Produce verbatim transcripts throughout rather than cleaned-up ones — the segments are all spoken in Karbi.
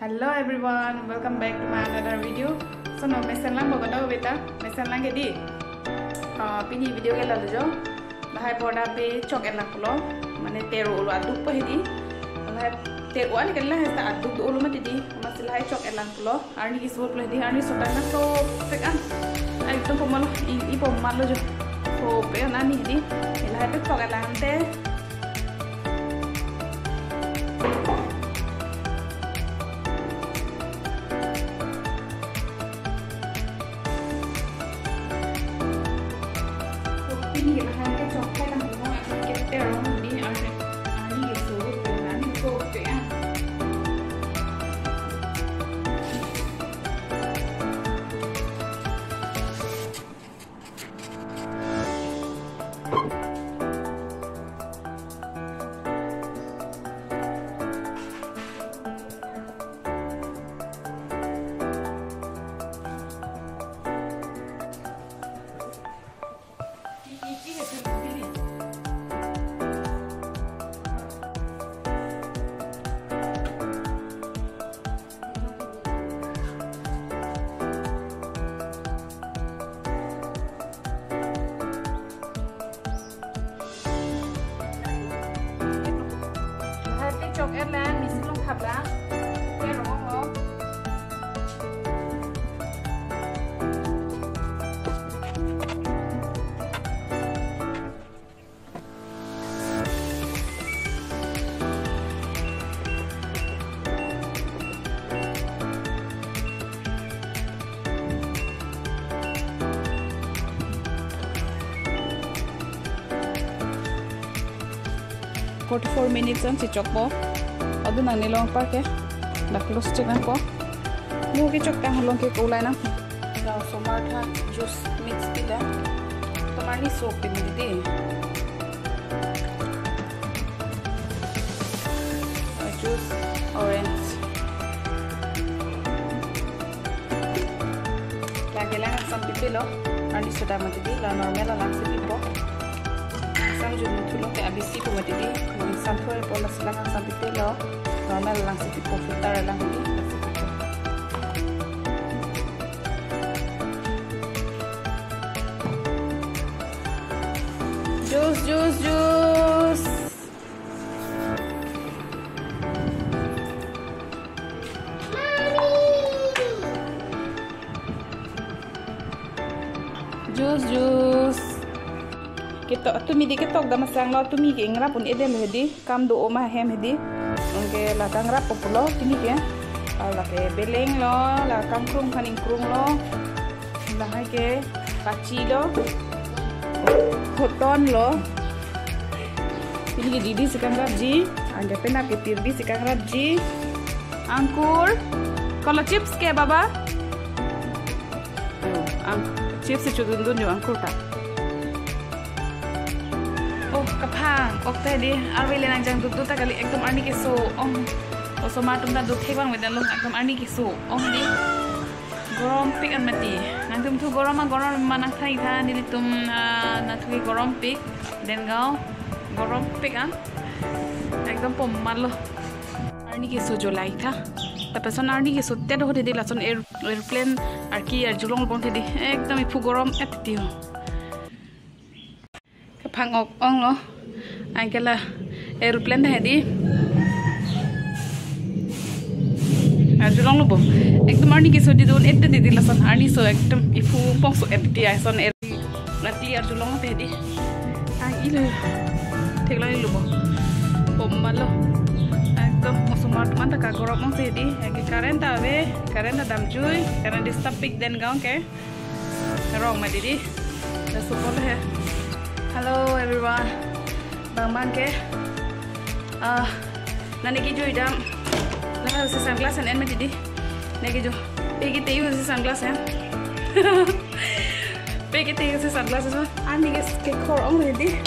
Hello everyone, welcome back to my another video. So no mesen lang bogoda beta, mesen lang ke dei. Ah, pini video ke lalu jo. Lahai porda pe chok-et lang pulo. Mane tero ulo aduk pa hedi. Lahai tero ale ke lahai ta aduk do ulo mati dei. Masi lahai chok-et lang pulo. Arni keso pulo hedi, arni sota na so pek an. Ekdom pomalo, i, i pomalo jo. So pek an arni hedi. Lahai pe chok-et lang te. Lahai pe chok-et lang, mixie along thap lang. Ke rong ho. Forty-four minutes an si chokpo. Adu nang nilong parke. Dak close chek nangpo. Mo ke chok tang halong ke kolai nang. Dak osomar tha juice mix pila. Tomar ni soak pin dei. Juice orange. Lake lang angsam pipilo, arni soda mati dei, la normal alang si pipo. Angsam jun thulo ke abisi pu mati dei, angsam thupo, la si lang angsam pipilo, normal alang si pipo, filter alang dei, alang si pipo. Juice, juice, juice. Juice, juice. Ketok, tumi dei ketok dam asang lo, tumi ke ingrap un-edetlo hedi, kam do-o ma hem hedi. Anke la kangrap po pulo, tumi ke. Lake beleng lo, la kangkrung aphan ingkrung lo. Lahai ke pachi lo, hoton lo. Pini ke didi si kangrapji, anke penap ke pirbi si kangrapji. Angkur, kolo chips ke baba? Yo, ang, chips si chodundun jo angkur ta. Oh, kaphang, ok ta dei, arve le nangjang dut dut ta kali, ekdom arni keso ong. Osomar atum ta dut thek bang vedanlo, ekdom arni keso ong dei. Gorom pik an mati. Nangtum thu gorom ma gorom ma nang thai tha nelitum, ah, nangthu ke gorom pik. Dengaon gorom pik an. Ekdom pomalo. Arni keso jo lai tha. Lapuson arni keso te do hedi lason air-, airplane arki arjulong bom hedi. Ekdom iphu gorom et ti ho. Kaphang ok ong lo. Anke la aeroplane ta hedi. Arjulong lo bo. Ekdom arni keso dei do un-edet dei lason arni so ekdom iphu pong so et ti ason air-, arki arjulong ta hedi. Ang ilo. Theklong lo bo. Pomalo. Ekdom osomar atum ta kagorom ong si hedi. Anke current ta ave. Current ta damjui. Current disturb pik Dengaon ke. Rong ma didi. Laso pon he. Hello everyone. Bang bang ke. Ah, nani kejui dam. Lahai si sunglass an en ma didi. Nani kejui. Pe kete use sunglass an. Pe kete use sunglass an. Arni ke kekhor ong didi.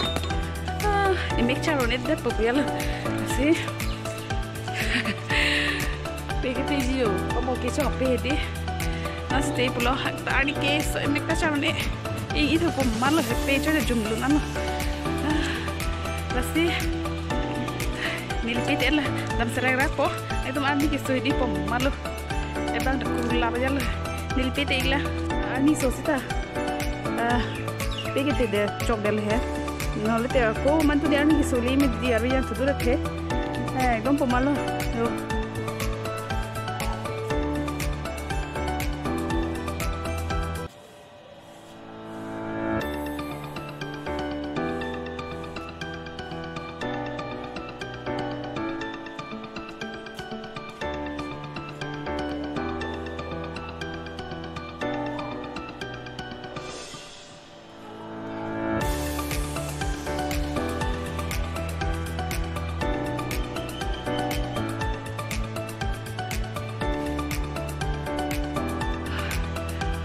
Ah, imek charo ne dap po ya lo. Si. Pe kete ji ho, omo kecho pe dei. Nasi te pulo hak ta arni keso emek ta cham ne. E, ito pomalo he pe cho jumlun ano. Ah, lasi neli pe te la dam serai ra po. Ekdom arni keso hedi pom malo. Ebang dak kurla bajal. Neli pe te iklo. Arni so sita. Ah, pe ke te de chok del he. Nole te ko mantu de arni keso le me di arni yang sudur the. Eh, ekdom pom malo. Yo.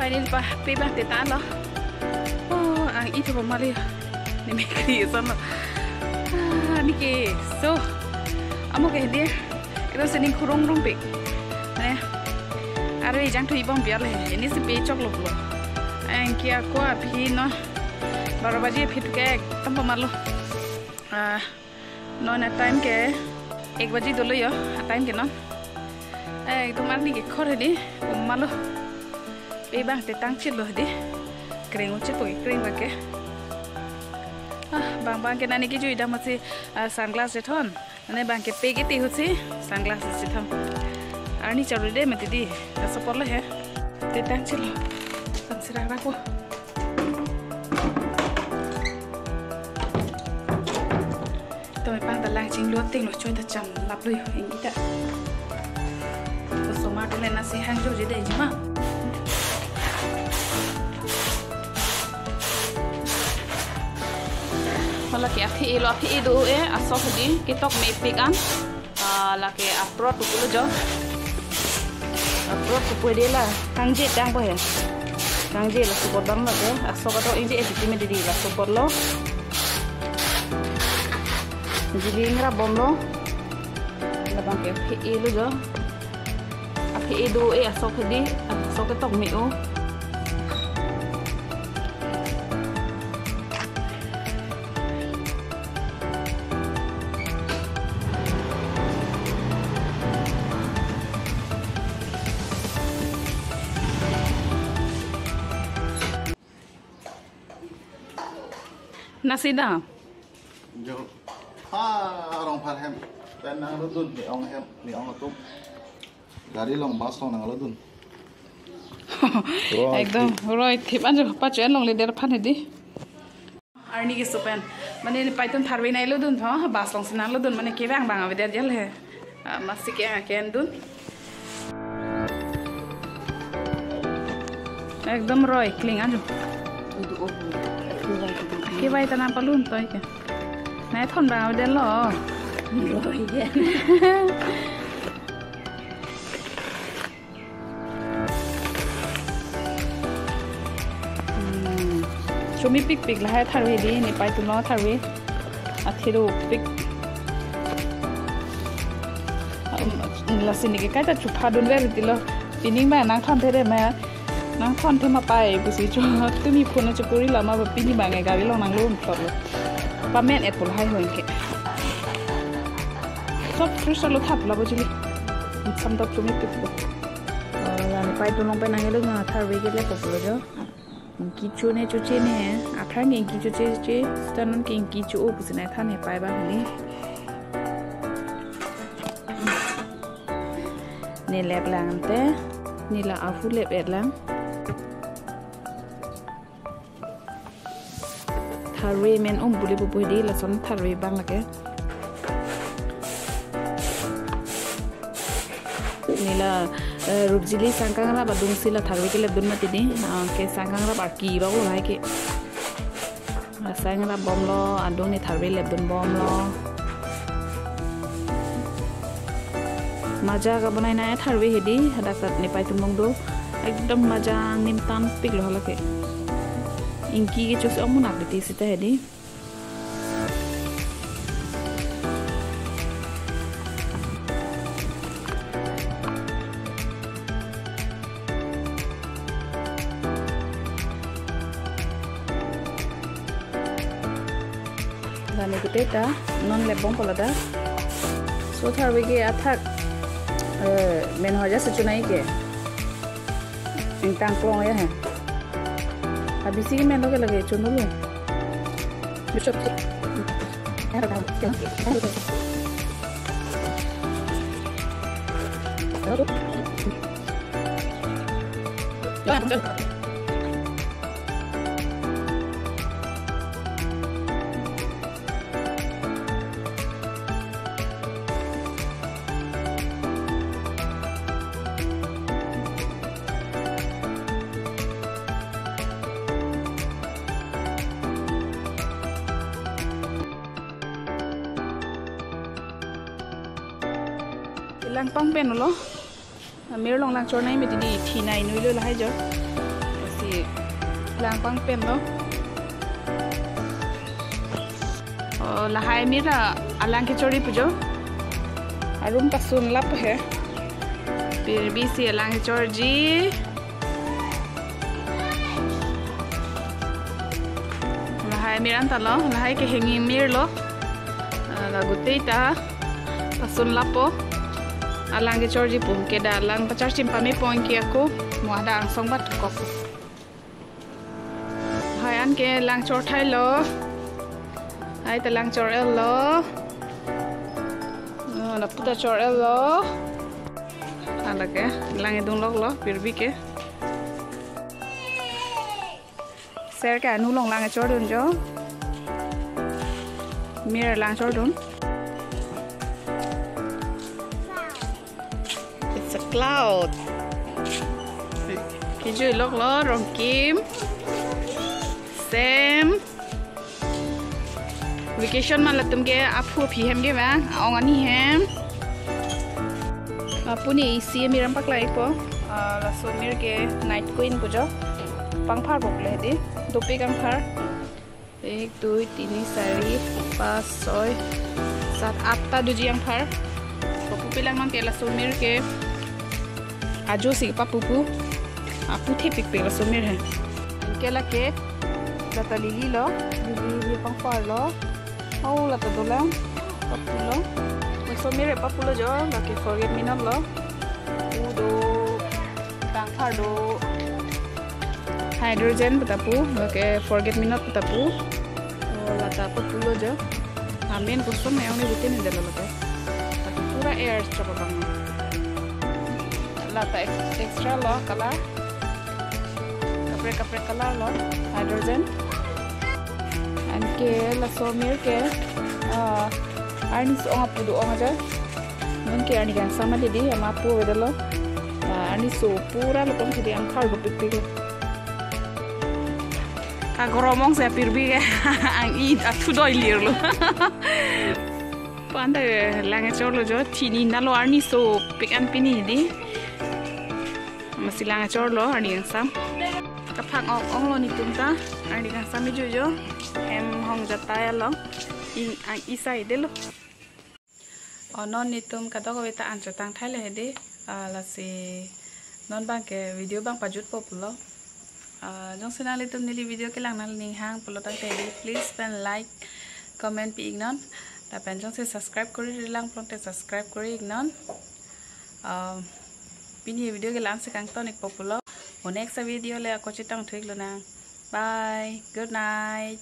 Finally pa, pe bang te tanglo. Oh, ang-e thu pom malo. Ne me kri son lo. Ah, ne keso. Amo ke hedi. Ekdom sining kurung rung pik. Ne. Arve jangthu ibong biar le. Neli si pe choklo pulo. Anke ako aphi non. Baro baji aphi tu ke ekdom pom malo. Ah, non a-time ke ek baji dolo yo, a-time ke non. Eh, ekdom arni kekhor hedi, pom malo. Pe bang te tang chit lo hedi. Kreng uche po, kreng bang ke. Ah, bang bang ke nani kejui dam si, ah, sunglass chethon. Nani bang ke pe ke te husi, sunglass chethon. Arni charu de mati di, aso apor lo he. Te tang chit lo. Sang sira ra ko. Tumi pang ta lang chinglo ting lo choi ta cham lap lo yo ing ita. To soma to le nasi hang jo je de jima. Hala ke aphi-e lo, aphi-e do-e, aso hedi ketok mepik an. Ah, lake aprot pulo jo. Aprot pupo de la. Kangje tang po he. Kangje laso apor bang lake. Aso kato ingje eti me didi laso apor lo. Jili ngra bom lo. Labang ke aphi-e lo jo. Aphi-e do-e aso hedi. Aso ketok me-o. Nasi da. Jo. Ha, Rongphar hem. Pen nanglo dun, ne-ong hem, ne-ong atum. Gari along, bus along nanglo dun. Roi. Ekdom roi thip anjo pacho along le der phan hedi. Arni keso pen. Mane nepei atum tharve nanglo dun tho, bus along si nanglo dun, mane kevang bang avedet jal he. Ah, masi ke-ang ke-en dun. Ekdom roi kling anjo. Kevai ta nangpalun toi ke. Nangthon bang avedet lo. Roi de. Hmm. Chomepik pik lahai tharve di, nepei atum lo tharve. Athero pik. Um, lasi neke kaita chupha dunver ti lo. Pining ma nangthon the de ma. Nangthon the ma pei pusi cho. Tumi phone chokori lo ma ba pini bang gari along nanglo plot lo. Pamen et pu lahai ho anke. Sob fresh lo thap la bo chili. Sam dap chomepik pik. Oh, la nepei atum along pen nanglo na tharve ke le poklo jo. Ingki cho ne choche ne, aphrang ingki choche che, seta non ke ingki cho-o pusi nangthan nepei bang ni. Ne lep lang te, ne la ahu lep et lang. Tharve men um bule pupu hedi lason tharve bang lake. Ne la, eh, rupjili sangkangrap adung si la tharve kelep dun mati di. Ah, ke sangkangrap arki rok lo hai ke. Ah, sangkangrap bom lo, adung ne tharve lep dun bom lo. Maja kabonai nai tharve hedi, hadak ta nepei atum along do. Ekdom maja angnim tan pik lo hala ke. Ingki kecho si ong munak di seta hedi. Lani kute ta non lep bom polo da. So tharve ke athak Eh, men hoja sechonai ke. Ingtang klong ya he. Habisi ke men lo ke lagi chun dulu. Bishop. Langpang pen lo. Amir along langchor nai mati di, thinai nui lo lahai jo. Si langpang pen lo. Oh, lahai amir alang kechorji pu jo. Arum pasun lap he. Pirbi si alang kechorji. Lahai amir anta lo, lahai ke hanging amir lo. Ah, lagu tei ta pasun lapo. Alang kechorji pu, ke dak alang pachar chimpame pon ke ako, mo ada angsong bat kok. Lahai an ke langchor thai lo. Lahai ta langchor el lo. Ah, lapu ta chor el lo. Hala ke, lang edung lok lo, pirbi ke. Ser ke anu along lang chor dun jo. Mir lang chor dun. It's a cloud. Kejui lok lo, Rongkim. Sam. Vacation ma latum ke aphu aphi hem ke bang, aong ani hem. Apuni isi amir an paklai po. Ah, laso amir ke night queen pu jo. Pangphar bok le di. Dopik angphar. Ek, dui, tini, sari, pas, soi, sat, atta doji angphar. Papupe lang non ke laso amir ke. Ajo si papupu. Aphu thepikpik laso amir he. Anke lake, lata lily lo, lily, lily pangphar lo. Oh, lata dolang, papu lo. Laso amir he papu lo jo, lake forget me not lo. Pu do, pangphar do. Hydrogen pu ta pu, lake forget me not pu ta pu. Oh, lata papu lo jo. Amen kosong na yang ni bitin ni dalo lake. Pura air coba bang. Lata ex-, extra lo color. Kaprek kaprek color lo. Hydrogen. Anke laso amir ke, ah, arni so-ong apu do-ong aja. Non ke arni kangsam di, ama apu avedetlo. Ah, arni so pura lo pon ke di angphar dopikpik lo. Kagoromong si apirbi ke. Ang-i athu doi lir lo. Panta lang chor lo jo, thinai lo, arni sopik an pini di. Masi lang chor lo, arni kangsam. Kaphang ok ong lo netum ta, arni kangsam ijo jo. Hem hong jata ya lo. Ing ang isai de lo. O non netum kadokave ta an chotang thai le di. Ah, lasi non bang ke video bang pajut po pulo. Ah, jongsi nanglitum neli video kelang nangning hang pulo tangte di, please pen like, comment pi iknon. Lapen jongsi subscribe kori rilang pulote subscribe kori iknon. Ah, pini video ke la-an si kangton ik po pulo. O next video le ako chetong thu ik lonang. Bye. Good night.